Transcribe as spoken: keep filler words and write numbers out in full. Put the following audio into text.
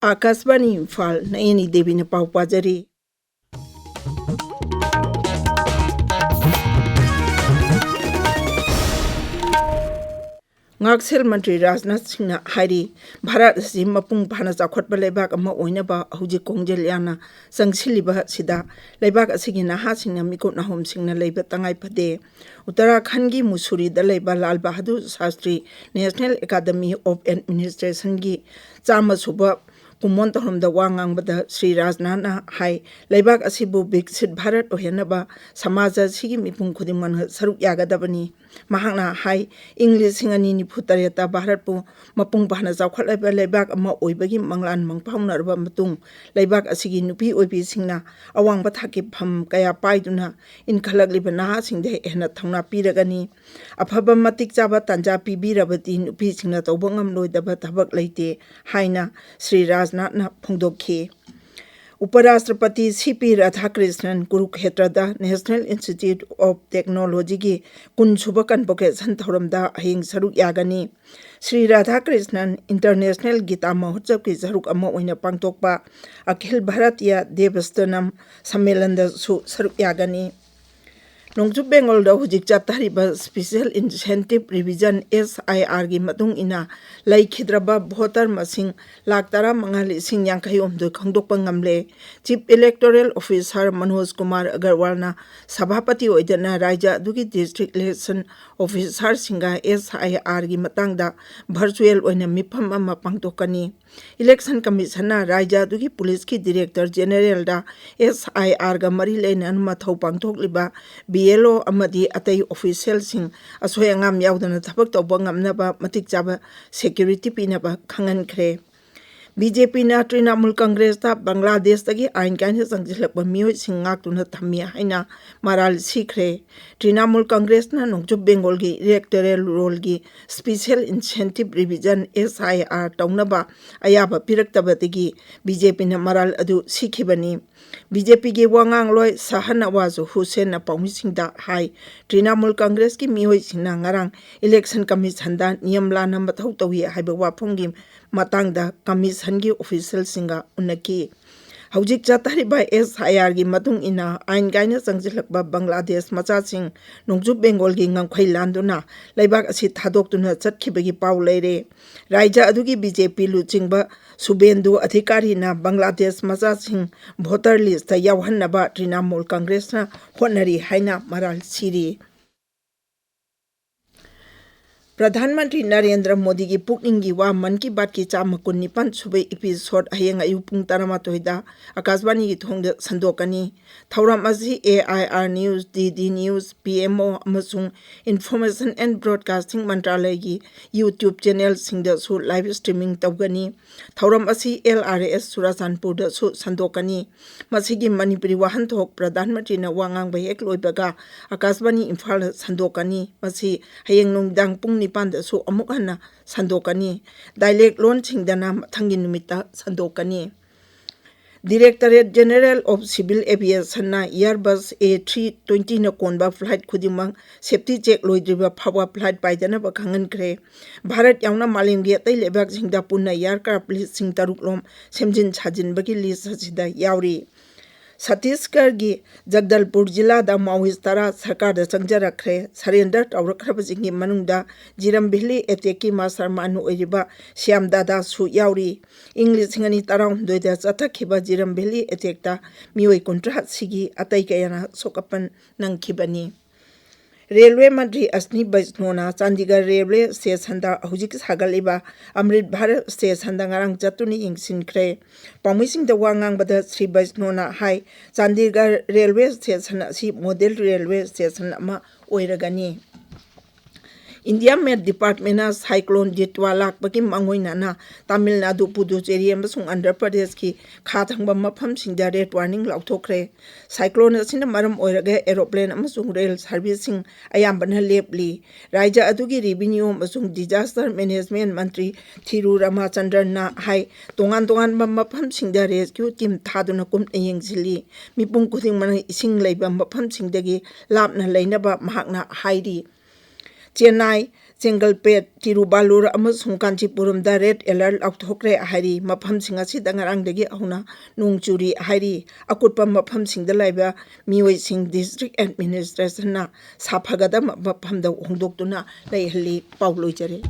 ꯑꯥꯀꯥꯁꯕꯥꯅꯤ ꯏꯝꯐꯥꯜ, ꯅꯌꯅꯤ ꯗꯦꯕꯤꯅ ꯄꯥꯎ ꯄꯥꯖꯔꯤ꯫ ꯉꯥꯛꯁꯦꯜ ꯃꯟꯇ꯭ꯔꯤ ꯔꯥꯖꯅꯥꯊ ꯁꯤꯡꯅ ꯍꯥꯏꯔꯤ, ꯚꯥꯔꯠ ꯑꯁꯤ ꯃꯄꯨꯡ ꯐꯥꯅ ꯆꯥꯎꯈꯠꯄ ꯂꯩꯕꯥꯛ ꯑꯃ ꯑꯣꯏꯅꯕ ꯍꯧꯖꯤꯛ ꯈꯣꯡꯖꯦꯜ ꯌꯥꯡꯅ ꯆꯪꯁꯤꯜꯂꯤꯕ ꯑꯁꯤꯗ ꯂꯩꯕꯥꯛ ꯑꯁꯤꯒꯤ ꯅꯍꯥꯁꯤꯡꯅ ꯃꯤꯀꯨꯞ ꯅꯥꯍꯣꯝꯁꯤꯡꯅ ꯂꯩꯕ ꯇꯉꯥꯏ ꯐꯗꯦ꯫ ꯎꯠꯇꯔꯥꯈꯟꯒꯤ ꯃꯨꯁꯨꯔꯤꯗ ꯂꯩꯕ Lal Bahadur Shastri national academy of ꯑꯦꯗꯃꯤꯅꯤꯁꯇ꯭ꯔꯦꯁꯟꯒꯤ ꯆꯥꯝꯃ ꯁꯨꯕ ꯀꯨꯝꯑꯣꯟ ꯊꯧꯔꯝꯗ ꯋꯥ ꯉꯥꯡꯕꯗ ꯁ꯭ꯔꯤ ꯔꯥꯖꯅꯥꯊꯅ ꯍꯥꯏ, ꯂꯩꯕꯥꯛ ꯑꯁꯤꯕꯨ ꯕꯤꯛꯁꯤꯠ ꯚꯥꯔꯠ ꯑꯣꯏꯍꯟꯅꯕ ꯁꯃꯥꯖ ꯑꯁꯤꯒꯤ ꯃꯤꯄꯨꯝ ꯈꯨꯗꯤꯡꯃꯛꯅ ꯁꯔꯨꯛ ꯌꯥꯒꯗꯕꯅꯤ꯫ ꯃꯍꯥꯛꯅ ꯍꯥꯏ, ꯏꯪ ꯂꯤꯁꯤꯡ ꯑꯅꯤ ꯅꯤꯐꯨ ꯇꯔꯦꯠꯇ ꯚꯥꯔꯠꯄꯨ ꯃꯄꯨꯡ ꯐꯥꯅ ꯆꯥꯎꯈꯠꯂꯕ ꯂꯩꯕꯥꯛ ꯑꯃ ꯑꯣꯏꯕꯒꯤ ꯃꯪꯂꯥꯟ ꯃꯪꯐꯥꯎꯅꯔꯕ ꯃꯇꯨꯡ, ꯂꯩꯕꯥꯛ ꯑꯁꯤꯒꯤ ꯅꯨꯄꯤ ꯑꯣꯏꯕꯤꯁꯤꯡꯅ ꯑꯋꯥꯡꯕ ꯊꯥꯛꯀꯤ ꯐꯝ ꯀꯌꯥ ꯄꯥꯏꯗꯨꯅ ꯏꯟꯈꯠꯂꯛꯂꯤꯕ ꯅꯍꯥꯁꯤꯡꯗ ꯍꯦꯟꯅ ꯊꯧꯅꯥ ꯄꯤꯔꯒꯅꯤ꯫ ꯑꯐꯕ ꯃꯇꯤꯛ ꯆꯥꯕ ꯇꯥꯟꯖꯥ ꯄꯤꯕꯤꯔꯕꯗꯤ ꯅꯨꯄꯤꯁꯤꯡꯅ ꯇꯧꯕ ꯉꯝꯂꯣꯏꯗꯕ ꯊꯕꯛ ꯂꯩꯇꯦ ꯍꯥꯏꯅ ꯁ꯭ꯔꯤ ꯔꯥꯖꯅꯥꯊꯅ ꯐꯣꯡꯗꯣꯛꯈꯤ꯫ ꯎꯄꯔꯥꯁꯇ꯭ꯔꯄꯇꯤ ꯁꯤ ꯄꯤ ꯔꯥꯙꯥꯀ꯭ꯔꯤꯁꯅꯟ ꯀꯨꯔꯨꯈꯦꯇ꯭ꯔꯗ ꯅꯦꯁꯅꯦꯜ ꯏꯟꯁꯇꯤꯇ꯭ꯌꯨꯠ ꯑꯣꯐ ꯇꯦꯛꯅꯣꯂꯣꯖꯤꯒꯤ ꯀꯨꯟ ꯁꯨꯕ ꯀꯟꯚꯣꯀꯦꯁꯟ ꯊꯧꯔꯝꯗ ꯍꯌꯦꯡ ꯁꯔꯨꯛ ꯌꯥꯒꯅꯤ꯫ ꯁ꯭ꯔꯤ ꯔꯥꯙꯥꯀ꯭ꯔꯤꯁꯅꯟ ꯏꯟꯇꯔꯅꯦꯁꯅꯦꯜ ꯒꯤꯇꯥ ꯃꯍꯣꯠꯁꯕꯀꯤ ꯁꯔꯨꯛ ꯑꯃ ꯑꯣꯏꯅ ꯄꯥꯡꯊꯣꯛꯄ ꯑꯈꯤꯜ ꯚꯥꯔꯇꯤꯌꯥ ꯗꯦꯕꯁꯇꯅꯝ ꯁꯝꯃꯦꯂꯟꯗꯁꯨ ꯁꯔꯨꯛ ꯌꯥꯒꯅꯤ꯫ ꯅꯣꯡꯆꯨꯞ ꯕꯦꯡꯒꯣꯜꯗ ꯍꯧꯖꯤꯛ ꯆꯠꯊꯔꯤꯕ ꯁ꯭ꯄꯤꯁꯦꯜ ꯏꯟꯁꯦꯟꯇꯤꯚ ꯔꯤꯚꯤꯖꯟ, ꯑꯦꯁ ꯑꯥꯏ ꯑꯥꯔꯒꯤ ꯃꯇꯨꯡ ꯏꯟꯅ ꯂꯩꯈꯤꯗ꯭ꯔꯕ ꯚꯣꯇꯔ ꯃꯁꯤꯡ ꯂꯥꯈ ꯇꯔꯥꯃꯉꯥ ꯂꯤꯁꯤꯡ ꯌꯥꯡꯈꯩ ꯍꯨꯝꯗꯣꯏ ꯈꯪꯗꯣꯛꯄ ꯉꯝꯂꯦ꯫ Chief electoral officer Manoj Kumar ꯑꯒꯔꯋꯥꯜꯅ ꯁꯚꯥꯄꯇꯤ ꯑꯣꯏꯗꯨꯅ ꯔꯥꯖ꯭ꯌ ꯑꯗꯨꯒꯤ ꯗꯤꯁꯇ꯭ꯔꯤꯛ ꯏꯂꯦꯛꯁꯟ ꯑꯣꯐꯤꯁꯥꯔꯁꯤꯡꯒ ꯑꯦꯁ ꯑꯥꯏ ꯑꯥꯔꯒꯤ ꯃꯇꯥꯡꯗ ꯚꯔꯆꯨꯑꯦꯜ ꯑꯣꯏꯅ ꯃꯤꯐꯝ ꯑꯃ ꯄꯥꯡꯊꯣꯛꯀꯅꯤ꯫ ꯏꯂꯦꯛꯁꯟ ꯀꯃꯤꯁꯟꯅ ꯔꯥꯖ꯭ꯌ ꯑꯗꯨꯒꯤ ꯄꯨꯂꯤꯁꯀꯤ ꯗꯤꯔꯦꯛꯇꯔ ꯖꯦꯅꯦꯔꯦꯜꯗ ꯑꯦꯁ ꯑꯥꯏ ꯑꯥꯔꯒ ꯃꯔꯤ ꯂꯩꯅꯅ ꯃꯊꯧ ꯄꯥꯡꯊꯣꯛꯂꯤꯕ ꯕꯤ ꯑꯦꯜ ꯑꯣ ꯑꯃꯗꯤ ꯑꯇꯩ ꯑꯣꯐꯤꯁꯤꯌꯦꯜꯁꯤꯡ ꯑꯁꯣꯏ ꯑꯉꯥꯝ ꯌꯥꯎꯗꯅ ꯊꯕꯛ ꯇꯧꯕ ꯉꯝꯅꯕ ꯃꯇꯤꯛ ꯆꯥꯕ ꯁꯦꯀ꯭ꯌꯨꯔꯤꯇꯤ ꯄꯤꯅꯕ ꯈꯪꯍꯟꯈ꯭ꯔꯦ꯫ ꯕꯤ ꯖꯦ ꯄꯤꯅ ꯇ꯭ꯔꯤꯅꯥꯃꯨꯜ ꯀꯪꯒ꯭ꯔꯦꯁꯇ ꯕꯪꯒ꯭ꯂꯥꯗꯦꯁꯇꯒꯤ ꯑꯥꯏꯟ ꯀꯥꯏꯅ ꯆꯪꯁꯤꯜꯂꯛꯄ ꯃꯤꯑꯣꯏꯁꯤꯡ ꯉꯥꯛꯇꯨꯅ ꯊꯝꯃꯤ ꯍꯥꯏꯅ ꯃꯔꯥꯜ ꯁꯤꯈ꯭ꯔꯦ꯫ ꯇ꯭ꯔꯤꯅꯥꯃꯨꯜ ꯀꯪꯒ꯭ꯔꯦꯁꯅ ꯅꯣꯡꯆꯨꯞ ꯕꯦꯡꯒꯣꯜꯒꯤ ꯏꯂꯦꯛꯇꯣꯔꯦꯜ ꯔꯣꯜꯒꯤ ꯁ꯭ꯄꯤꯁꯦꯜ ꯏꯟꯁꯦꯟꯇꯤꯚ ꯔꯤꯚꯤꯖꯟ, ꯑꯦꯁ ꯑꯥꯏ ꯑꯥꯔ, ꯇꯧꯅꯕ ꯑꯌꯥꯕ ꯄꯤꯔꯛꯇꯕꯗꯒꯤ ꯕꯤ ꯖꯦ ꯄꯤꯅ ꯃꯔꯥꯜ ꯑꯗꯨ ꯁꯤꯈꯤꯕꯅꯤ꯫ ꯕꯤ ꯖꯦ ꯄꯤꯒꯤ ꯋꯥꯉꯥꯡꯂꯣꯏ ꯁꯍꯅꯋꯥꯖ ꯍꯨꯁꯦꯟꯅ ꯄꯥꯎꯃꯤꯁꯤꯡꯗ ꯍꯥꯏ, ꯇ꯭ꯔꯤꯅꯥꯃꯨꯜ ꯀꯪꯒ꯭ꯔꯦꯁꯀꯤ ꯃꯤꯑꯣꯏꯁꯤꯡꯅ ꯉꯔꯥꯡ ꯏꯂꯦꯛꯁꯟ ꯀꯃꯤꯁꯟꯗ ꯅꯤꯌꯝ ꯂꯥꯟꯅ ꯃꯊꯧ ꯇꯧꯏ ꯍꯥꯏꯕ ꯋꯥꯐꯝꯒꯤ ꯃꯇꯥꯡꯗ ꯀꯃꯤꯁꯟꯒꯤ ꯑꯣꯐꯤꯁꯤꯌꯦꯜꯁꯤꯡꯒ ꯎꯅꯈꯤ꯫ ꯍꯧꯖꯤꯛ ꯆꯠꯊꯔꯤꯕ ꯑꯦꯁ ꯑꯥꯏ ꯑꯥꯔꯒꯤ ꯃꯇꯨꯡ ꯏꯟꯅ ꯑꯥꯏꯟ ꯀꯥꯏꯅ ꯆꯪꯁꯤꯜꯂꯛꯄ ꯕꯪꯒ꯭ꯂꯥꯗꯦꯁ ꯃꯆꯥꯁꯤꯡ ꯅꯣꯡꯆꯨꯞ ꯕꯦꯡꯒꯣꯜꯒꯤ ꯉꯝꯈꯩ ꯂꯥꯟꯗꯨꯅ ꯂꯩꯕꯥꯛ ꯑꯁꯤ ꯊꯥꯗꯣꯛꯇꯨꯅ ꯆꯠꯈꯤꯕꯒꯤ ꯄꯥꯎ ꯂꯩꯔꯦ꯫ ꯔꯥꯏꯖ꯭ꯌ ꯑꯗꯨꯒꯤ ꯕꯤ ꯖꯦ ꯄꯤ ꯂꯨꯆꯤꯡꯕ ꯁꯨꯕꯦꯟꯗꯨ ꯑꯙꯤꯀꯥꯔꯤꯅ ꯕꯪꯒ꯭ꯂꯥꯗꯦꯁ ꯃꯆꯥꯁꯤꯡ ꯚꯣꯇꯔ ꯂꯤꯁꯇ ꯌꯥꯎꯍꯟꯅꯕ ꯇ꯭ꯔꯤꯅꯥꯃꯨꯜ ꯀꯪꯒ꯭ꯔꯦꯁꯅ ꯍꯣꯠꯅꯔꯤ ꯍꯥꯏꯅ ꯃꯔꯥꯜ ꯁꯤꯔꯤ꯫ ꯄ꯭ꯔꯙꯥꯟ ꯃꯟꯇ꯭ꯔꯤ ꯅꯔꯦꯟꯗ꯭ꯔ ꯃꯣꯗꯤꯒꯤ ꯄꯨꯛꯅꯤꯡꯒꯤ ꯋꯥ ꯃꯟ ꯀꯤ ꯕꯥꯠꯀꯤ ꯆꯥꯝꯃ ꯀꯨꯟꯅꯤꯄꯥꯟ ꯁꯨꯕ ꯏꯄꯤꯁꯣꯗ ꯍꯌꯦꯡ ꯑꯌꯨꯛ ꯄꯨꯡ ꯇꯔꯥꯃꯥꯊꯣꯏꯗ ꯑꯀꯥꯁꯕꯥꯅꯤꯒꯤ ꯊꯣꯡꯗ ꯁꯟꯗꯣꯛꯀꯅꯤ꯫ ꯊꯧꯔꯝ ꯑꯁꯤ A I R news, D D news, P M O ꯑꯃꯁꯨꯡ ꯏꯟꯐꯣꯔꯃꯦꯁꯟ ꯑꯦꯟ ꯕ꯭ꯔꯣꯗꯀꯥꯁꯇꯤꯡ ꯃꯟꯇ꯭ꯔꯥꯂꯌꯒꯤ YouTube ꯆꯦꯅꯦꯜꯁꯤꯡꯗꯁꯨ ꯂꯥꯏꯚ ꯁ꯭ꯇ꯭ꯔꯤꯃꯤꯡ ꯇꯧꯒꯅꯤ꯫ ꯊꯧꯔꯝ ꯑꯁꯤ ꯑꯦꯜ ꯑꯥꯔ ꯑꯦꯁ ꯆꯨꯔꯥꯆꯥꯟꯄꯨꯔꯗꯁꯨ ꯁꯟꯗꯣꯛꯀꯅꯤ꯫ ꯃꯁꯤꯒꯤ ꯃꯅꯤꯄꯨꯔꯤ ꯋꯥꯍꯟꯊꯣꯛ ꯄ꯭ꯔꯙꯥꯟ ꯃꯟꯇ꯭ꯔꯤꯅ ꯋꯥ ꯉꯥꯡꯕ ꯍꯦꯛ ꯂꯣꯏꯕꯒ ꯑꯀꯥꯁꯕꯥꯅꯤ ꯏꯝꯐꯥꯜꯗ ꯁꯟꯗꯣꯛꯀꯅꯤ꯫ ꯃꯁꯤ ꯍꯌꯦꯡ ꯅꯨꯃꯤꯗꯥꯡ ꯄꯨꯡ ꯅꯤꯄꯥꯟꯗꯁꯨ ꯑꯃꯨꯛ ꯍꯟꯅ ꯁꯟꯗꯣꯛꯀꯅꯤ꯫ ꯗꯥꯏꯂꯦꯛ ꯂꯣꯟꯁꯤꯡꯗꯅ ꯃꯊꯪꯒꯤ ꯅꯨꯃꯤꯠꯇ ꯁꯟꯗꯣꯛꯀꯅꯤ꯫ Directorate General of Civil Aviationꯅ Airbus A three twentyꯅ ꯀꯣꯟꯕ ꯐ꯭ꯂꯥꯏꯠ ꯈꯨꯗꯤꯡꯃꯛ ꯁꯦꯐꯇꯤ ꯆꯦꯛ ꯂꯣꯏꯗ꯭ꯔꯤꯕ ꯐꯥꯎꯕ ꯐ꯭ꯂꯥꯏꯠ ꯄꯥꯏꯗꯅꯕ ꯈꯪꯍꯟꯈ꯭ꯔꯦ꯫ ꯚꯥꯔꯠ ꯌꯥꯎꯅ ꯃꯥꯂꯦꯝꯒꯤ ꯑꯇꯩ ꯂꯩꯕꯥꯛꯁꯤꯡꯗ ꯄꯨꯟꯅ ꯑꯦꯌꯔꯀ꯭ꯔꯥꯐ ꯂꯤꯁꯤꯡ ꯇꯔꯨꯛ ꯂꯣꯝ ꯁꯦꯝꯖꯤꯟ ꯁꯥꯖꯤꯟꯕꯒꯤ ꯂꯤꯁ ꯑꯁꯤꯗ ꯌꯥꯎꯔꯤ꯫ ꯁꯠꯇꯤꯁꯒꯔꯒꯤ ꯖꯒꯗꯜꯄꯨꯔ ꯖꯤꯂꯥꯗ ꯃꯥꯑꯣꯏꯁ ꯇꯔꯥ ꯁꯔꯀꯥꯔꯗ ꯆꯪꯖꯔꯛꯈ꯭ꯔꯦ꯫ ꯁꯔꯦꯟꯗꯔ ꯇꯧꯔꯛꯈ꯭ꯔꯕꯁꯤꯡꯒꯤ ꯃꯅꯨꯡꯗ ꯖꯤꯔꯝ ꯚꯦꯂꯤ ꯑꯦꯇꯦꯛꯀꯤ ꯃꯥꯁꯇꯔ ꯃꯥꯏꯟ ꯑꯣꯏꯔꯤꯕ ꯁ꯭ꯌꯥꯝ ꯗꯥꯗꯥꯁꯨ ꯌꯥꯎꯔꯤ꯫ ꯏꯪ ꯂꯤꯁꯤꯡ ꯑꯅꯤ ꯇꯔꯥꯍꯨꯝꯗꯣꯏꯗ ꯆꯠꯊꯈꯤꯕ ꯖꯤꯔꯝ ꯚꯦꯂꯤ ꯑꯦꯇꯦꯛꯇ ꯃꯤꯑꯣꯏ ꯀꯨꯟꯊ꯭ꯔꯥ ꯁꯤꯈꯤ, ꯑꯇꯩ ꯀꯌꯥꯅ ꯑꯁꯣꯛ ꯑꯄꯟ ꯅꯪꯈꯤꯕꯅꯤ꯫ ꯔꯦꯜꯋꯦ ꯃꯟꯇ꯭ꯔꯤ ꯑꯁꯅꯤ ꯕꯩꯁꯅꯣꯅ ꯆꯥꯟꯗꯤꯒꯔ ꯔꯦꯜꯋꯦ ꯁ꯭ꯇꯦꯁꯟꯗ ꯍꯧꯖꯤꯛ ꯁꯥꯒꯠꯂꯤꯕ ꯑꯃ꯭ꯔꯤꯠ ꯚꯥꯔꯠ ꯁ꯭ꯇꯦꯁꯟꯗ ꯉꯔꯥꯡ ꯆꯠꯇꯨꯅ ꯌꯦꯡꯁꯤꯟꯈ꯭ꯔꯦ꯫ ꯄꯥꯎꯃꯤꯁꯤꯡꯗ ꯋꯥ ꯉꯥꯡꯕꯗ ꯁ꯭ꯔꯤ ꯕꯩꯁꯅꯣꯅ ꯍꯥꯏ, ꯆꯥꯟꯗꯤꯒꯔ ꯔꯦꯜꯋꯦ ꯁ꯭ꯇꯦꯁꯟ ꯑꯁꯤ ꯃꯣꯗꯦꯜ ꯔꯦꯜꯋꯦ ꯁ꯭ꯇꯦꯁꯟ ꯑꯃ ꯑꯣꯏꯔꯒꯅꯤ꯫ ꯏꯟꯗꯤꯌꯥ ꯃꯦꯠ ꯗꯤꯄꯥꯔꯠꯃꯦꯟꯅ ꯁꯥꯏꯀ꯭ꯂꯣꯟ ꯗꯤꯇ꯭ꯋꯥ ꯂꯥꯛꯄꯒꯤ ꯃꯥꯡꯑꯣꯏꯅꯅ ꯇꯥꯃꯤꯜ ꯅꯥꯗꯨ, ꯄꯨꯗꯨꯆꯦꯔꯤ ꯑꯃꯁꯨꯡ ꯑꯟꯙ꯭ꯔ ꯄ꯭ꯔꯗꯦꯁꯀꯤ ꯈꯥ ꯊꯪꯕ ꯃꯐꯝꯁꯤꯡꯗ ꯔꯦꯗ ꯋꯥꯔꯅꯤꯡ ꯂꯥꯎꯊꯣꯛꯈ꯭ꯔꯦ꯫ ꯁꯥꯏꯀ꯭ꯂꯣꯟ ꯑꯁꯤꯅ ꯃꯔꯝ ꯑꯣꯏꯔꯒ ꯑꯦꯔꯣꯄ꯭ꯂꯦꯟ ꯑꯃꯁꯨꯡ ꯔꯦꯜ ꯁꯔꯚꯤꯁꯁꯤꯡ ꯑꯌꯥꯝꯕꯅ ꯂꯦꯞꯂꯤ꯫ ꯔꯥꯏꯖ꯭ꯌ ꯑꯗꯨꯒꯤ ꯔꯦꯚꯤꯅ꯭ꯌꯨ ꯑꯃꯁꯨꯡ ꯗꯤꯖꯥꯁꯇꯔ ꯃꯦꯅꯦꯖꯃꯦꯟ ꯃꯟꯇ꯭ꯔꯤ ꯊꯤꯔꯨ ꯔꯥꯃꯥꯆꯟꯗ꯭ꯔꯟꯅ ꯍꯥꯏ, ꯇꯣꯉꯥꯟ ꯇꯣꯉꯥꯟꯕ ꯃꯐꯝꯁꯤꯡꯗ ꯔꯦꯁꯀ꯭ꯌꯨ ꯇꯤꯝ ꯊꯥꯗꯨꯅ ꯀꯨꯞꯅ ꯌꯦꯡꯁꯤꯜꯂꯤ꯫ ꯃꯤꯄꯨꯝ ꯈꯨꯗꯤꯡꯃꯛꯅ ꯏꯁꯤꯡ ꯂꯩꯕ ꯃꯐꯝꯁꯤꯡꯗꯒꯤ ꯂꯥꯞꯅ ꯂꯩꯅꯕ ꯃꯍꯥꯛꯅ ꯍꯥꯏꯔꯤ꯫ ꯆꯦꯟꯅꯥꯏ, ꯆꯦꯡꯒꯜꯄꯦꯠ, ꯇꯤꯔꯨꯕꯥꯂꯨꯔ ꯑꯃꯁꯨꯡ ꯀꯥꯟꯆꯤꯄꯨꯔꯝꯗ red alert ꯂꯥꯎꯊꯣꯛꯈ꯭ꯔꯦ ꯍꯥꯏꯔꯤ꯫ ꯃꯐꯝꯁꯤꯡ ꯑꯁꯤꯗ ꯉꯔꯥꯡꯗꯒꯤ ꯍꯧꯅ ꯅꯣꯡ ꯆꯨꯔꯤ ꯍꯥꯏꯔꯤ꯫ ꯑꯀꯨꯠꯄ ꯃꯐꯝꯁꯤꯡꯗ ꯂꯩꯕ ꯃꯤꯑꯣꯏꯁꯤꯡ district administrationꯅ ꯁꯥꯐꯒꯗꯕ ꯃꯐꯝꯗ ꯍꯣꯡꯗꯣꯛꯇꯨꯅ ꯂꯩꯍꯜꯂꯤ꯫ ꯄꯥꯎ ꯂꯣꯏꯖꯔꯦ꯫